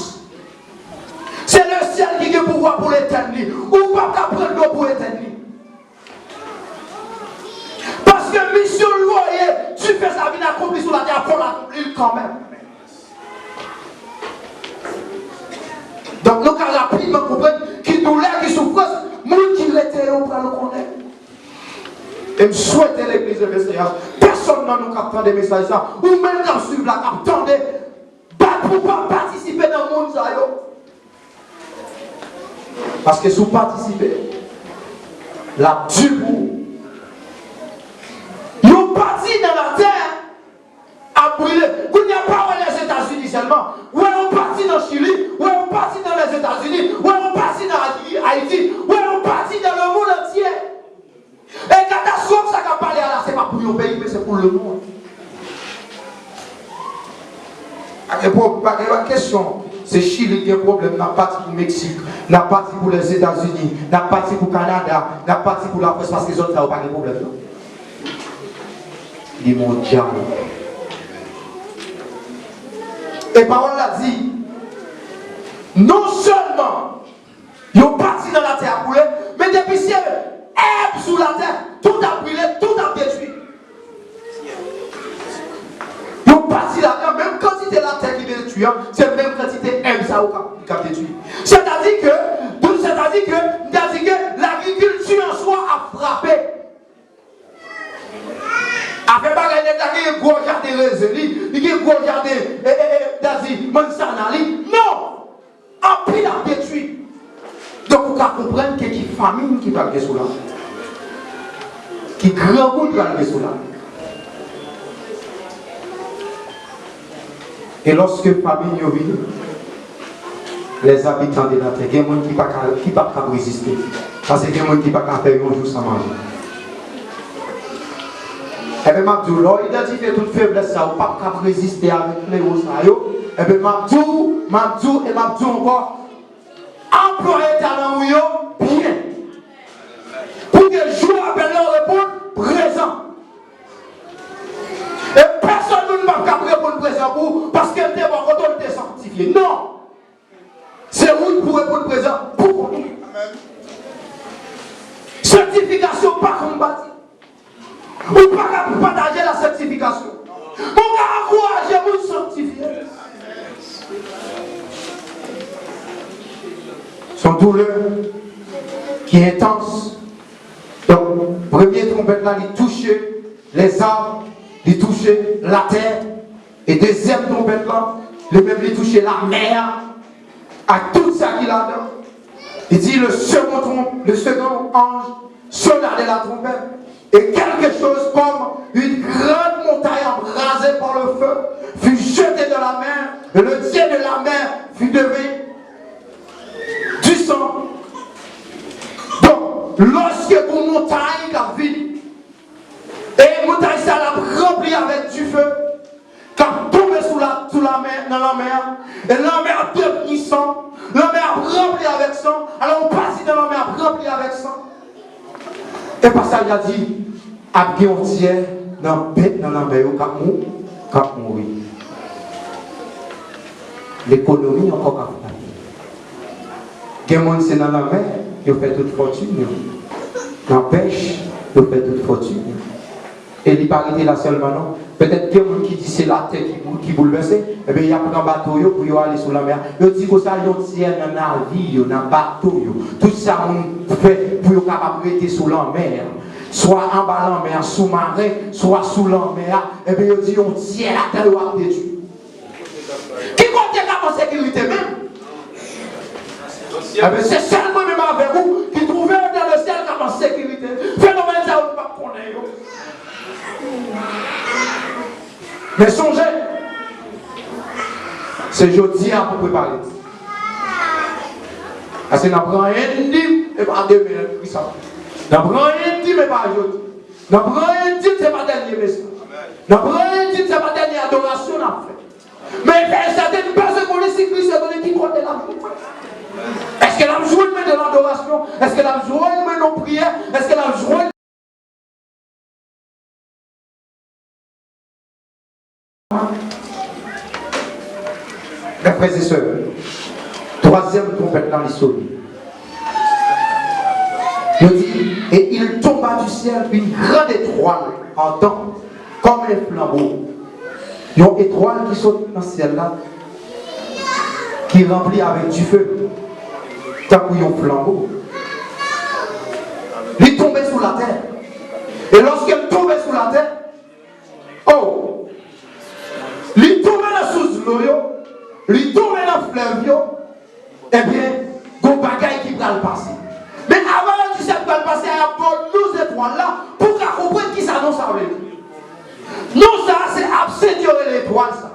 Se lesyèl ki gen pouvwa pou l etèn li. Ou p ap ka pran dlo pou etèn li. Paske misyon l voye dife sa vin akonpli sou latè a, fò l akonpli l kanmenm. Donk, nou ka rapidman konprann ki doulè, ki soufrans, moun ki rete yo pral konnen. E m swete legliz de Meseyas, pèsonn nan nou k ap tande mesaj sa, ou menm k ap swiv la, k ap tande, bat pou w pa patisipe nan moun sa yo. Paske si w patisipe, l ap di pou ou. Yon pati nan latè ap brile. Kounye a, pa wè Lèzetazini sèlman. Wè yon pati nan Chili, wè yon pati nan Lèzetazini, wè yon pati nan Ayi-, Ayiti, wè yon pati nan lemonn antye. E katastwòf sa k ap pale a la, se pa pou yon peyi, men se pou lemonn. Pa gen pwob-, pa gen, pa gen kesyon. Se Chili k gen pwoblèm, n ap pati pou Meksik, n ap pati pou Lèzetazini, n ap pati pou Kanada, n ap pati pou Lafrans, paske zòn sa yo pa gen pwoblèm, non. Li mondyal. E pawòl la di, non sèlman yon pati nan latè ap boule, men depi se èb sou latè, tout ap brile, tout ap detwi. Yon pati ladan, menm kantite latè ki detwi an, se menm kantite èb sa yo k ap, k ap detwi. Sètadi ke, donk, sètadi ke, m ta di ke lagrikilti an swa ap frape. Afè bagay nèg la gen gwo jaden rezen li, li gen gwo jaden, e, e, e, m ta di, manzana li. Non! Anpil ap detwi. Donk, ou ka konprann ke ki famin ki pral gen sou latè. Ki grangou pral gen sou latè. E lòske famin yo vini, les habitants de la terre, gen moun ki pa ka, ki p ap kab reziste. Paske gen moun ki pa ka fè yon jou san manje. Ebyen, m ap di w, lè w idantifye tout feblès sa yo, w p ap kab reziste avèk flewo sa yo. Ebyen, m ap di w, m ap di w, e m ap di w ankò, anplwaye talan ou yo byen. Pou ke jou apèl la w reponn prezan. E prezan pou ou, paske l te bò kote w, l te sanktifye. Non! Se ou k pou reponn prezan pou kont ou. Sanktifikasyon pa konbati. Ou pa ka pataje la sanktifikasyon. Ou ka ankouraje moun sanktifye. Se yon doulè ki entans. Donk, premye twonpèt la, li touche lèzab, li touche latè. E dezyèm twonpèt la, li menm li touche lamè a, ak tout sa ki ladan. Li di, le second trom-, le second ange sonna de la trompette, et quelque chose comme une grande montagne embrasée par le feu fut jetée dans la mer, et le Dieu de la mer fut devenu du sang. Donk, lòske gon montay k ap vini, e montay sa l ap ranpli avèk dife, k ap tonbe sou la, sou lamè, nan lanmè a, e lanmè ap devni san, lanmè ap ranpli avèk san, alò yon pati nan lanmè ap ranpli avèk san. E pasaj la di, ap gen yon tyè nan bèt nan lanmè yo k ap mou-, k ap mouri. Lekonomi ankò k ap frape. Gen moun se nan lanmè yo fè tout fòtin yo. Nan pèch, yo fè tout fòtin yo. E li pa rete la sèlman non. Petèt gen moun ki di se latè ki bou-, ki boulvèse, ebyen y ap pran bato yo pou yo ale sou lanmè a. Yo di konsa yon tyè nan navi yo, nan bato yo, tout sa moun fè pou yo kapab rete sou lanmè a, swa anba lanmè a, sou maren, swa sou lanmè a, ebyen yo di yon tyè ladan yo ap detwi. Ki kote k ap an sekirite menm? Ebyen, se sèl mwen menm avèk ou ki twouve w nan le syèl k ap an sekirite. Fenomèn sa yo nou p ap konnen yo. Men sonje, se jodi a pou prepare. Paske n ap ranyen n di, e pa demen, Kris ap. N ap ranyen n di, men pa jodi. N ap ranyen n di, se pa dènye mesaj. N ap ranyen n di, se pa dènye adorasyon n ap fè. Men fè sèten, m bezwen konnen si Kris retounen, ki kote l ap jwenn mwen? Èske l ap jwenn mwen nan ladorasyon? Èske l ap jwenn mwen nan priyè? Èske l ap jwenn Mes frères et sœurs, twazyèm twonpèt la li sone. Yo di, et il tomba du ciel une grande étoile ardente comme un flambeau. Yon etwal ki sot nan syèl la, ki ranpli avèk dife, tankou yon flanbo. Li tonbe sou latè. E lòske l tonbe sou latè, oh, li tonbe nan sous dlo yo, li tonbe nan flèv yo, ebyen, gon bagay ki pral pase. Men avan yo di sa k pral pase a, y ap ba w non etwal la pou w ka konprann kisa non sa vle di. Non sa a se absent yo rele etwal sa.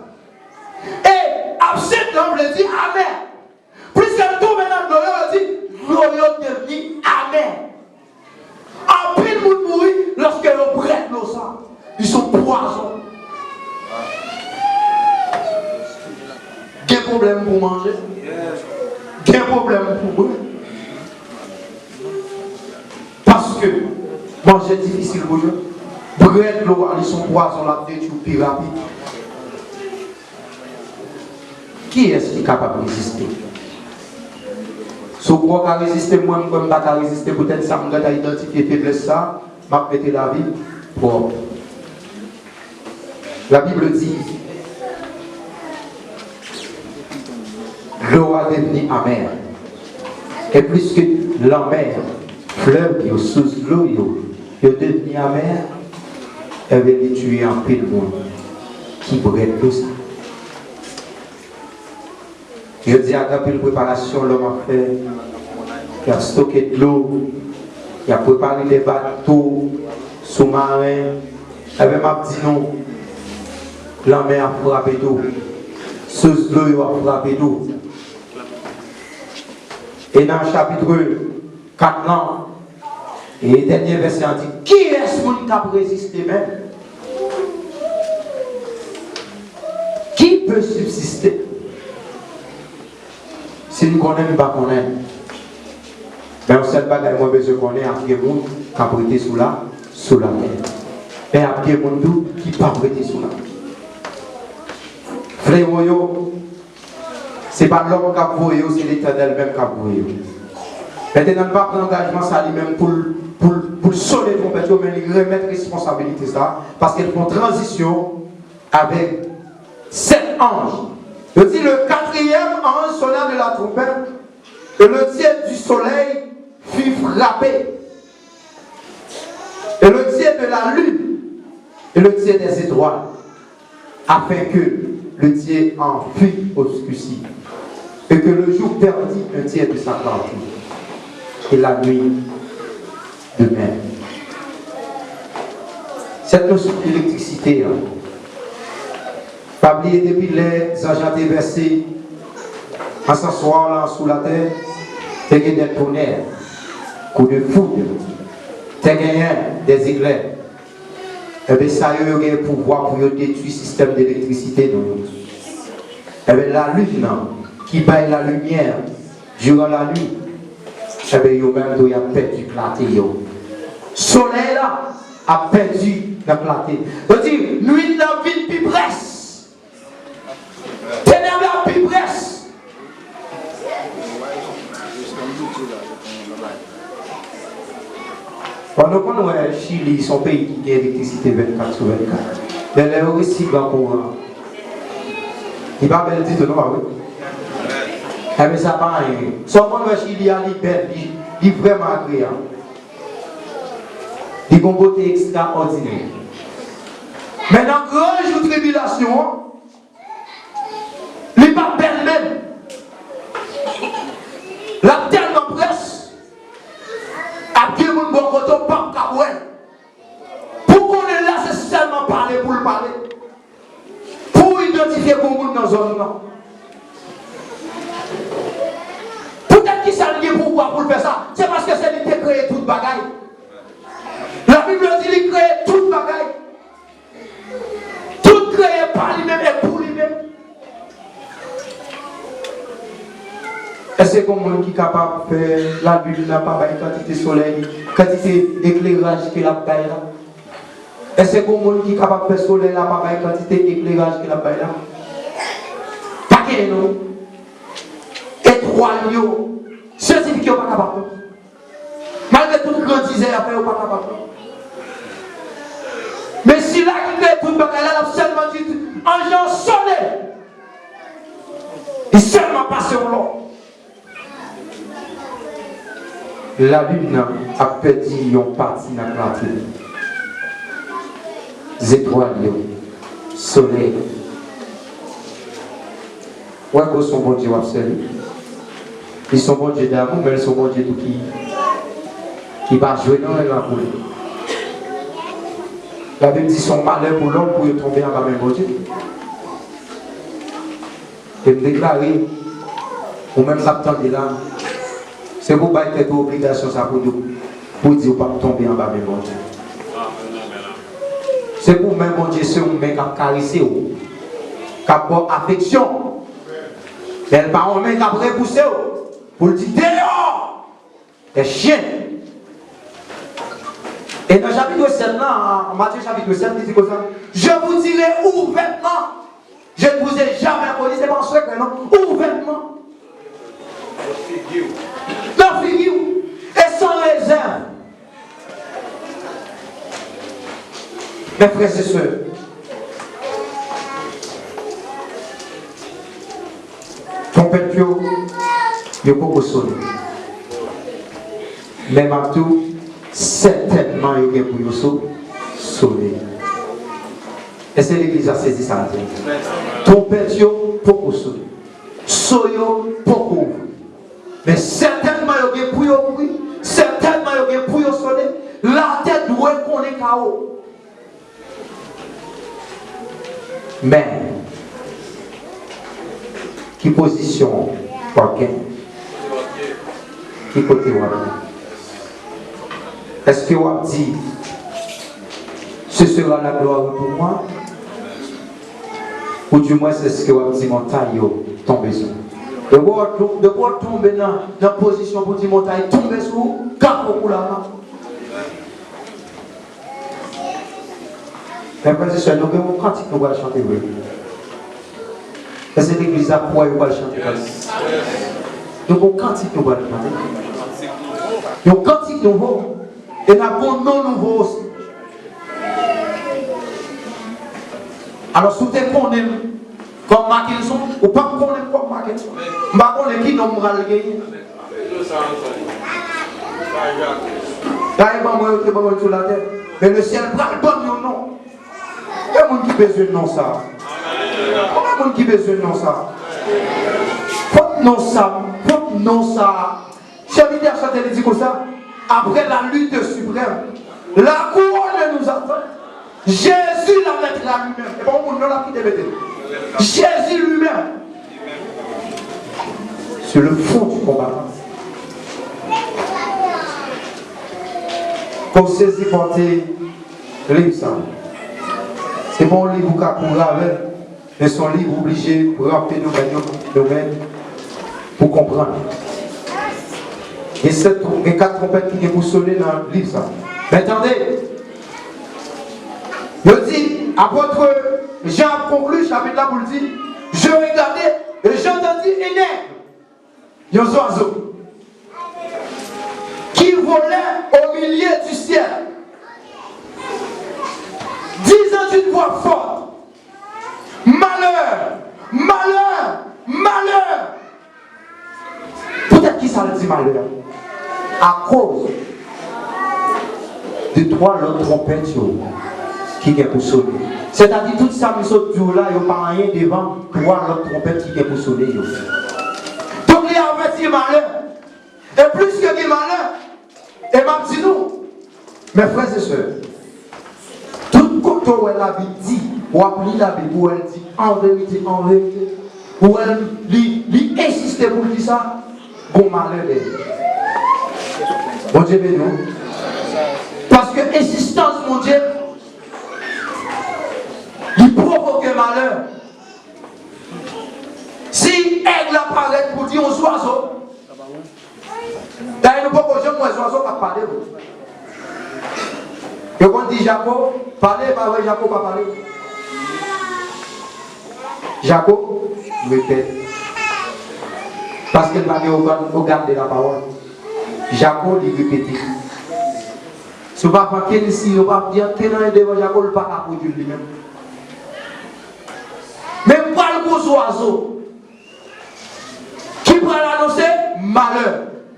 E absent lan vle di amè. Pliske l tonbe nan dlo yo, yo di dlo yo devni amè. Anpil moun mouri lòske yo bwè dlo sa. Li se yon pwazon. Gen pwoblèm pou manje. Gen pwoblèm pou bwè. Paske manje difisil pou jwenn. Bwè dlo a, li se yon pwazon, l ap detwi w pi rapid. Kiyès ki kapab reziste? Si w kwè w ka reziste, mwen, m kwè m pa ka reziste, poutèt sa, m gentan idantifye feblès sa, m ap mete lavi pwòp. La Bible dit, dlo a devni amè. E pliske lanmè, flèv yo, sous dlo yo, yo devni amè, ebyen, li tiye anpil moun ki bwè dlo sa. Yo di ak anpil preparasyon lòm ap fè, y ap stoke dlo, y ap prepare de bato, soumaren. Ebyen, m ap di nou, lanmè ap frape tou, sous dlo yo ap frape tou. E nan chapit kat lan, e dènye vèsè an di, kiyès moun k ap reziste menm? Qui peut subsister? Si n konnen, n pa konnen. Men yon sèl bagay mwen bezwen konnen, ap gen moun k ap rete sou la, sou latè. Men ap gen moun tou ki p ap rete sou latè. Flewo yo, se pa lòm k ap voye yo, se Letènèl menm k ap voye yo. Mentnan, l pa pran angajman sa li menm pou l, pou l, pou l sone twonpèt yo, men li remèt responsabilite sa, paske l fè yon tranzisyon avèk sèt anj. Yo di, le quatrième ange sonna de la trompette, et le dieu du soleil fut frappé, et le dieu de la lune, et le dieu des étoiles, afin que le dieu en fût obscurci, et que le jour perdît un tiers de sa clarté, et la nuit de même. Sèt nosyon elektrisite an, pa bliye depi lè zanj lan te vèse ansaswa la sou latè, te gen des tonnerres, coups de foudre, te genyen des éclairs. Enben, sa yo, yo gen pouvwa pou yo detwi sistèm elektrisite nou yo. Enben, lalin nan, ki bay lalimyè diran lannuit, enben, yo menm tou, y ap pèdi klate yo. Solèy la ap pèdi nan klate. Yo di, nuit la vin pi près. Tenèb la pi près. Bon, nou konn wè Chili, se yon peyi ki gen elektrisite vennkat sou vennkat. Men lè yo resi pran kouran, li pa bèl ditou, non, pa vre? Enben, sa pa anyen. Sa w konn wè Chili a, li bèl, li, li vrèman agreyab. Li gon bote ekstraòdinè. Men nan gran jou tribilasyon an, li p ap bèl menm. L ap tèlman près, ap gen moun bò kote w p ap kab wè l. Pou w konnen l la, se sèlman pale pou l pale. Pou w idantifye gon moun nan zòn nan. Poutèt ki sa l gen pouvwa pou l fè sa? Se paske se li ki te kreye tout bagay. Labib la di li kreye tout bagay. Tout kreye pa li menm e pou li menm. Èske gon moun ki kapab fè lalin nan pa bay kantite solèy, kantite ekleraj ke l ap bay la? Èske gon moun ki kapab fè solèy la pa bay kantite ekleraj ke l ap bay la? Pa genyen non. Etwal yo, syantifik yo pa kapab non. Malgre tout grandizè y ap fè, yo pa kapab non. Men sila ki kreye tout bagay la, l ap sèlman di, anjan sone. Li sèlman pase yon lòd. Lalin nan ap pèdi yon pati nan klate. Zetwal yo, solèy. Wè, gwo, se yon Bondye w ap sèvi. Li se yon Bondye damou, men li se yon Bondye tou ki, ki pa jwe nan règ la pou li. Labib di se yon malè pou lòm pou yo tonbe anba men Bondye. E m deklare, ou menm k ap tande la, se pou w bay tèt ou obligasyon sa pou di, pou di ou p ap tonbe anba men Bondye. Se pou men Bondye, se yon men k ap karese w, k ap ba w afeksyon. Men l pa yon men k ap repouse w, pou l di, deyò! Des chiens. E nan chapit sèt la, an Matye chapit sèt, li di konsa, je vous dirai ouvertement, je ne vous ai jamais connu, se pa yon sekrè non, ouvertement. Nan figi w. E san rezèv. Mes frères et sœurs, twonpèt yo, yo poko sone. Men m ap di w, sètènman yo gen pou yo so-, sone. Èske legliz la sezi sa m di? Twonpèt yo poko sone. So yo poko ouvri. Men sètènman yo gen pou yo ouvri, sètènman yo gen pou yo sone. Latè dwe konnen kawo. Men, ki pozisyon w ap gen? Ki kote w ap ye? Èske w ap di, ce sera la gloire pour moi? Ou di mwens, èske w ap di montay yo tonbe sou ou? Depi w, depi w tonbe nan, nan pozisyon pou di montay tonbe sou ou, kafou kou la. Frè e sè, nou gen yon kantik nou pral chante vre. Èske legliz la kwè yo pral chante kòl? Nou gon kantik nou pral chante. Yon kantik nouvo. E n ap gon non nouvo osi. Alò, si w te konnen m kòm Mackenson, ou p ap konnen m kòm Mackenson. M pa konnen ki non m pral genyen. Dayè, ban mwen, yo te ban mwen sou latè. Men lesyèl pral ban m yon non. Konbyen moun ki bezwen non sa? Konbyen moun ki bezwen non sa? Fòk non sa, fòk non sa. Sèvitè a chante, li di konsa: Après la lutte suprême, la couronne nous attend. Jésus la mettra lui-même. E pa yon moun non l ap kite mete. Jésus lui-même. Sur le front du combattant. Kòm sezi pòte liv sa. Se pa yon liv ou ka kouri avè l, men se yon liv ou oblije pran fenomèn yo, fenomèn pou konprann. Gen sèt, gen kat twonpèt ki gen pou sone nan liv sa. Men tande, yo di, apot Jan ap konkli chapit la pou l di: Je regardai et j'entendis un aigle, yon zwazo, qui volait au milieu du ciel, disant d'une voix forte: Malheur, malheur, malheur. Poutèt ki sa l di malè? Akoz de twa lòt twonpèt yo ki gen pou sone. Sètadi, tout sa m sot di w la, yo pa anyen devan twa lòt twonpèt ki gen pou sone yo. Donk, li avèti malè. E plis ke gen malè, e m ap di nou, mes frères et sœurs, tout kote w wè Labib di, w ap li Labib, ou wè l di an verite, an verite, ou wè l, li, li ensiste pou l di sa, gon malè dèyè. Bondye beni w. Paske ensistans Bondye, li pwovoke malè. Si èg la parèt pou di yon zwazo, dayè, nou poko janm wè zwazo k ap pale, wi. Yo konn di Jako pale, pa vre, Jako pa pale. Jako repèt. Paske l pa gen ògàn, ògàn de la pawòl. Jako, li repete. Si w pa pran kenn si, yo pa di ankenn anyen devan Jako, l pa ka pwodui l li menm. Men pral gon zwazo ki pral anonse malè.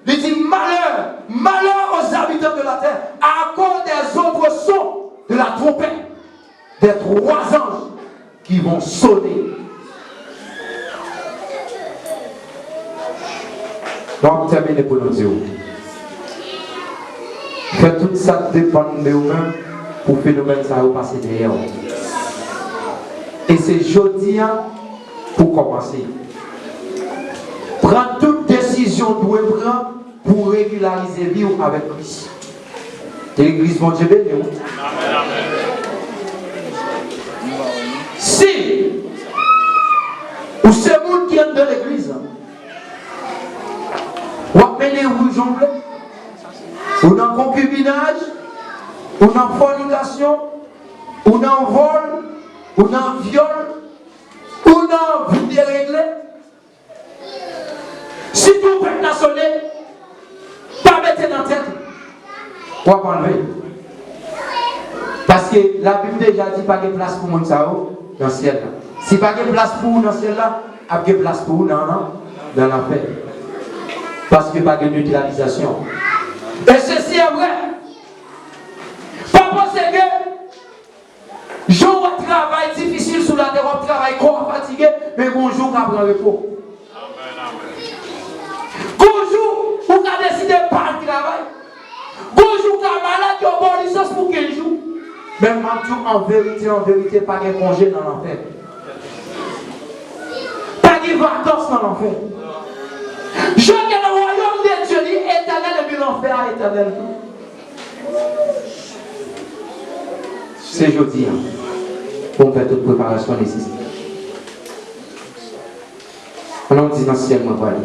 Li di: Malheur, malheur aux habitants de la terre, à cause des autres sons de la trompette des trois anges qui vont sonner. Bon, m ap tèmine pou nou di w, fè tout sa k depann de ou menm pou fenomèn sa yo pase dèyè w. E se jodi a pou kòmanse. Pran tout desizyon w dwe pran pou regilarize vi w avèk Kris. Legliz, Bondye beni w. Si ou se moun ki anndan legliz la, w ap mennen wouj ou vle, ou nan konkibinaj, ou nan fònikasyon, ou nan vòl, ou nan vyòl, ou nan vi deregle, si twonpèt la sone, pa mete nan tèt ou, w ap anlve. Paske Labib deja di pa gen plas pou moun sa yo nan syèl la. Si pa gen plas pou ou nan syèl la, ap gen plas pou ou nan, nan lanfè. Paske pa gen netralizasyon. E sesi est vrai. Pa panse ke jan w wè travay difisil sou latè, w ap travay, kò w ap fatige, men gon jou w ka pran repo. Gon jou, ou ka deside pa al travay. Gon jou, ou ka malad, yo ba w lisans pou kenz jou. Men m ap di w, an verite, an verite, pa gen konje nan lanfè. Pa gen vakans nan lanfè. Jan gen le royaume de Dieu, li etènèl, epi lanfè a etènèl tou. Se jodi a pou m fè tout preparasyon nesesè. Ann nou di nan syèl mwen prale.